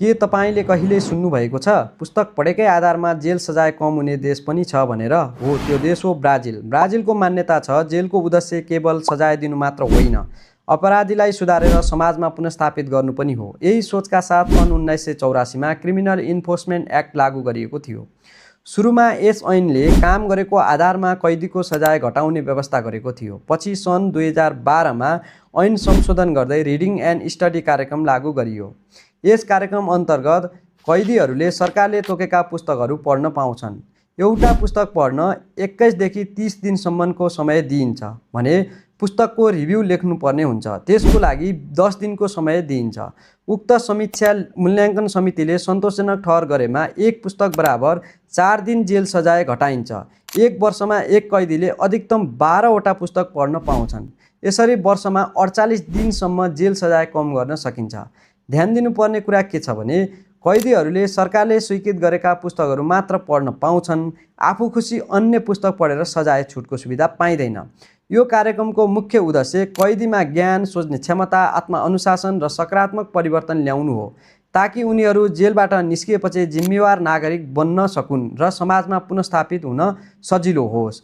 के तपाईँले कहिले सुन्नुभएको छ पुस्तक पढेकै आधारमा जेल सजाय कम हुने देश पनि छ भनेर? हो, त्यो देश हो ब्राजिल। ब्राजिलको मान्यता छ जेलको उद्देश्य केवल सजाय दिनु मात्र होइन, अपराधीलाई सुधारेर समाजमा पुनर्स्थापित गर्नु पनि हो। यही सोचका साथ सन् 1984मा क्रिमिनल इन्फोर्समेन्ट एक्ट लागू गरिएको थियो। सुरुमा यस ऐनले काम गरेको आधारमा कैदीको सजाय घटाउने व्यवस्था गरेको थियो। पछि सन् 2012मा ऐन संशोधन गर्दै रिडिङ एन्ड स्टडी कार्यक्रम लागू गरियो। यस कार्यक्रम अन्तर्गत कैदीहरूले सरकारले तोकेका पुस्तकहरू पढ्न पाउँछन्। एउटा पुस्तक पढ्न 21 देखि 30 दिनसम्मको समय दिइन्छ भने पुस्तकको रिभ्यू लेख्नुपर्ने हुन्छ। त्यसको लागि 10 दिनको समय दिइन्छ। उक्त समीक्षा मूल्याङ्कन समितिले सन्तोषजनक ठहर गरेमा एक पुस्तक बराबर 4 दिन जेल सजाय घटाइन्छ। एक वर्षमा एक कैदीले अधिकतम 12वटा पुस्तक पढ्न पाउँछन्। यसरी वर्षमा 48 दिनसम्म जेल सजाय कम गर्न सकिन्छ। ध्यान दिनुपर्ने कुरा के छ भने कैदीहरूले सरकारले स्वीकृत गरेका पुस्तकहरू मात्र पढ्न पाउँछन्। आफू खुसी अन्य पुस्तक पढेर सजाय छुटको सुविधा पाइँदैन। यो कार्यक्रमको मुख्य उद्देश्य कैदीमा ज्ञान, सोच्ने क्षमता, आत्मअनुशासन र सकारात्मक परिवर्तन ल्याउनु हो, ताकि उनीहरू जेलबाट निस्किएपछि जिम्मेवार नागरिक बन्न सकुन् र समाजमा पुनर्स्थापित हुन सजिलो होस्।